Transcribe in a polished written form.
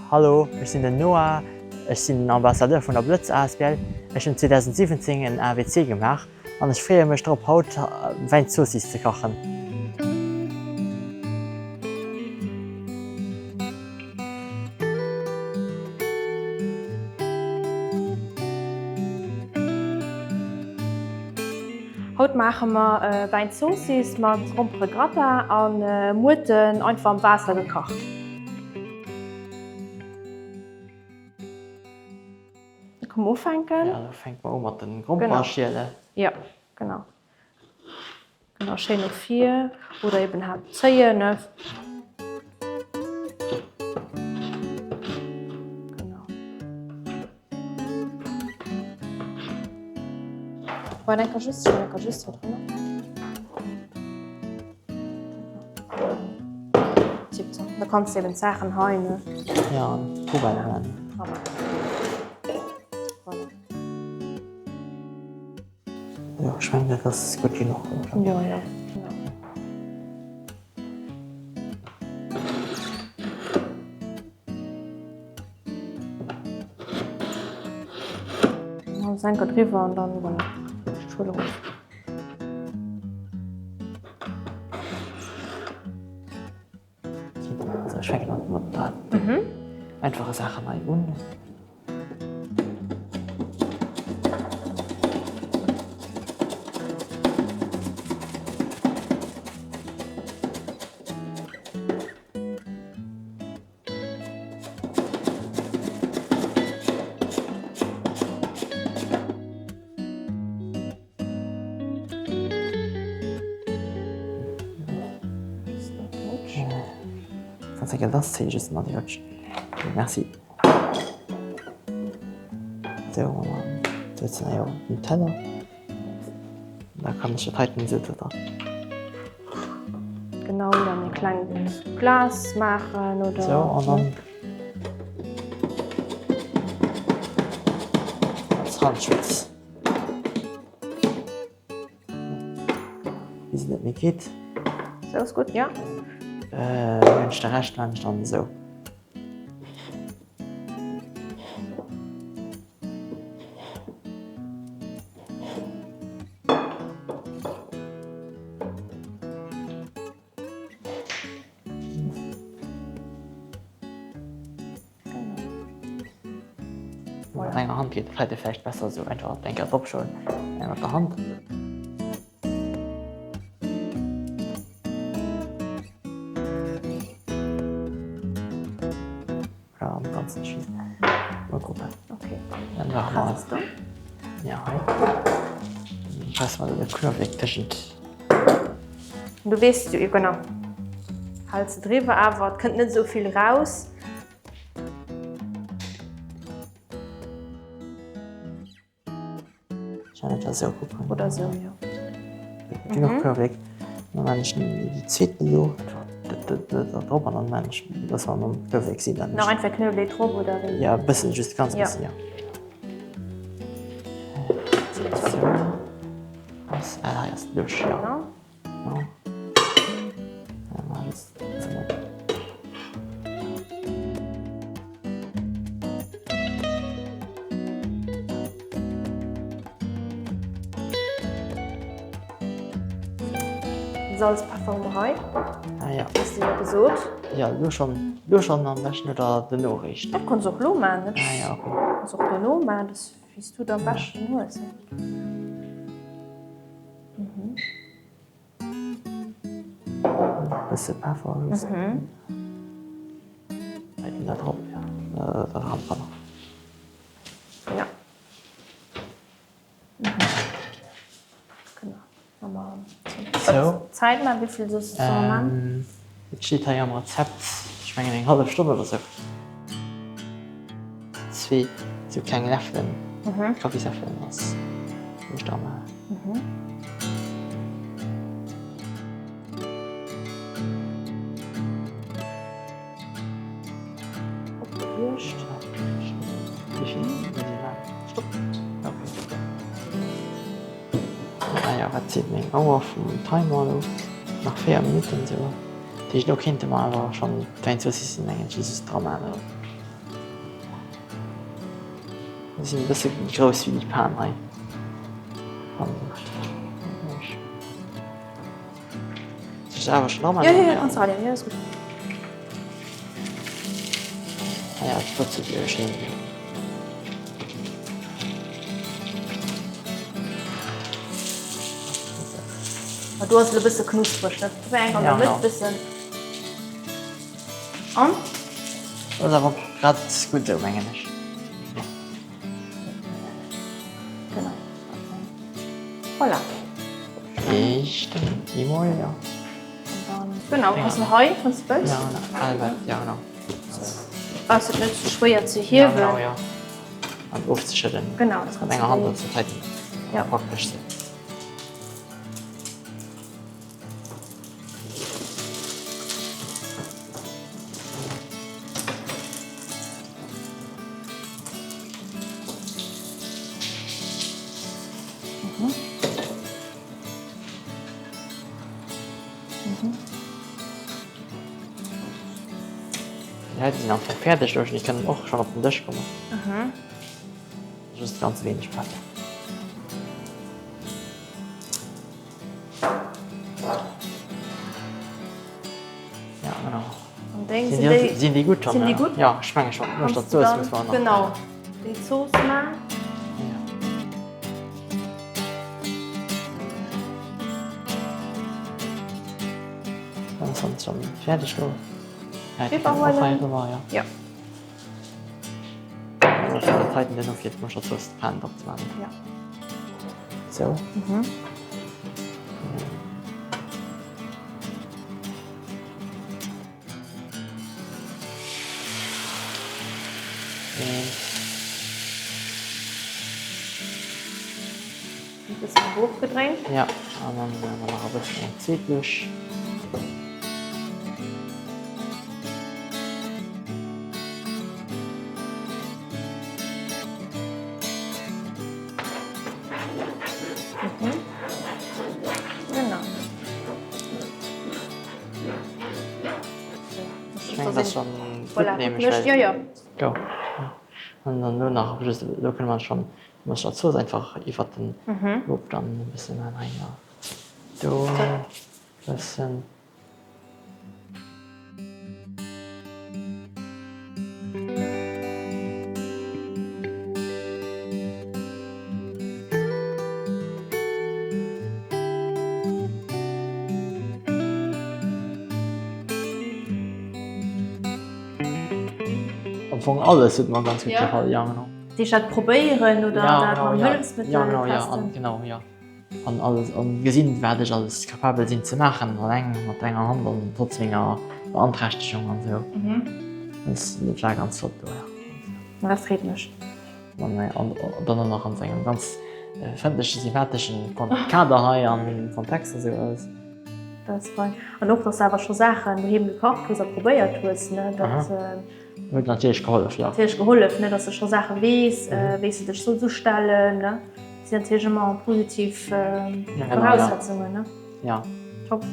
Hallo, ech sinn den Noah, ech sinn den Ambassadeur vun der Blëtz asbl. Ech hunn 2017 en AWC gemaach an ech freeë mech drop haut Wäinzoossiss ze kachen. Haut maache mer Wäinzoossiss mat Gromperegratin a Muerten, einfach am Waasser gekacht. Komm mer ufänken. Ja, da fänke mer u mat de Grompere schielen. Jo, genau. Genau, schéin no vir oder eben haart zéien, ne? Genau. Bon, enker just, enker just hei drënner. Tipptopp. Da kanns de eben d'Saachen hei, ne? Ja, an d'Poubelle man. Voilà. Jo, ech mengen dat ass gutt genuch. Jo, jo, genau. Dann Senker driwwer an dann voilà. Schuel erof. Also ech fänken an mat den einfache Saachen hei un. Merci. Sou, setzen hei op den Teller. Da kann ech dat heiten esou da. Genau, dann e klengt Glas maachen oder. Sou, an dann. Als Handschutz. Bis et net méi geet. Sou ass gutt, jo. Äh, de Rescht maan ech dann esou. Mat enger Hand geet et vläicht besser esou einfach eng Kéier drop schoen mat der Hand. Ja, am ganzen Schied. Mal gucken. Okay. Dann machen wir. Pressest du? Ja, hei. Dann pressen wir de Knuewelek tëschent. Du weess, jo genau. Hals se driwwer, awer et kënnt net esou vill raus. Ech esou kucken. Oder esou, jo. Genuch Knuewelek. Dann maan ech déi zweet elo drop an dann maan ech, dass mer mam Knuewelek sinn. Nach einfach Knuewelek drop oder wéi? Ja, e bëssen, just ganz bëssen, jo. Sou. Ah, hei ass d'Lusch, jo. Genau. Salz, Peffer hu mer hei. Ah, ja. Has de jo gesot. Ja, lo schon, lo schon am beschten oder dono eréischt? Dat kanns och lo maachen. Ah, ja, okay. Kanns och dono maachen, dat wéi s du et am beschten hues. Bësse Peffer just. Heiten dat drop, ja. Dat Handpanner. Ja. Genau. Wa mer So. Zäit maachen, wéi vill soss solle mer maachen? Et steet hei am Rezept, ech mengen eng hallef Stonn oder sou. Zwee sou kleng Läffelen, Kaffisläffelen ass wou ech dra maachen. Wat seet meng Auer vum Timer elo? Nach 4 Minutten esou. Dat heescht elo kéinte mer awer schonn d'Wäinzoossissen mengen ech just dra maachen. Déi sinn e bësse méi grouss wéi déi Pan hei. Soll ech se awer schon amann? Jo, jo, jo, kanns du raleeën, jo, ass gutt. Ah ja, et brutzelt jo schéin. Ma do ass et e bësse knuspreg, ne? Probéier eng an der Mëtt bëssen. An? Ass awer grad gutt esou, mengen ech. Genau. Voilà. Eischten Emol, jo. Genau, kanns du hei, wann s du wëlls. Ja, genau. Ja, genau. Ass et net ze schwéier ze hiewen. Ja, genau, ja. An ofzeschëdden. Genau, dat Mat enger Hand ass dat heiten Ja. am prakteschsten. Déi heite sinn am Fong fäerdeg, déi kënnen och schonn op den Dësch kommen. Just ganz wéineg Peffer. Ja, genau. An deng, sinn déi, sinn déi gutt schonn? Sinn déi gutt? Ja, ech menge schonn. Kanns du dann, genau, déi Zooss maan. Ja. Dann ass alles schon fäerdeg do. Riwwer huelen. Ja. Dat heiten duerno fir d'Moschterzooss d'Pan drop ze maachen. Ja. Sou. Mhm. Eent. E bëssen erofgedréint. Ja, an dann nach e bëssen eng zweet Lusch. Genau. Ech mengen, dat ass schonn gutt, nämlech well. Go. An dann elo nach just, elo kënne mer schonn d'Moustertzooss einfach iwwert den Mupp dann e bësse maachen. Hei nach do e bëssen. Am Fong alles huet mer ganz gutt gefall, ja genau. Dich dat probéieren oder dat mam Hëllefsmëttel testen? Ja genau, ja an genau ja an alles an gesinn wat ech alles kapabel sinn ze maachen alleng mat enger Hand an trotz menger Beanträchtegung an esou. Dat war ganz flott do ja. Dat freet mech. An dann och nach an engem ganz frëndlechen, sympatheschen Kader hei an Kontext a sou alles. Dat ass fein. An och, dass de awer scho Saachen doheem gekacht hues a probéiert hues, ne? Dat huet natierlech gehollef, jo. Natierlech gehollef, ne? Dass de scho Saache weess, wéi s de dech solls ustellen, ne? Dat sinn natierlech ëmmer positiv Voraussetzungen, ne? Ja. Top.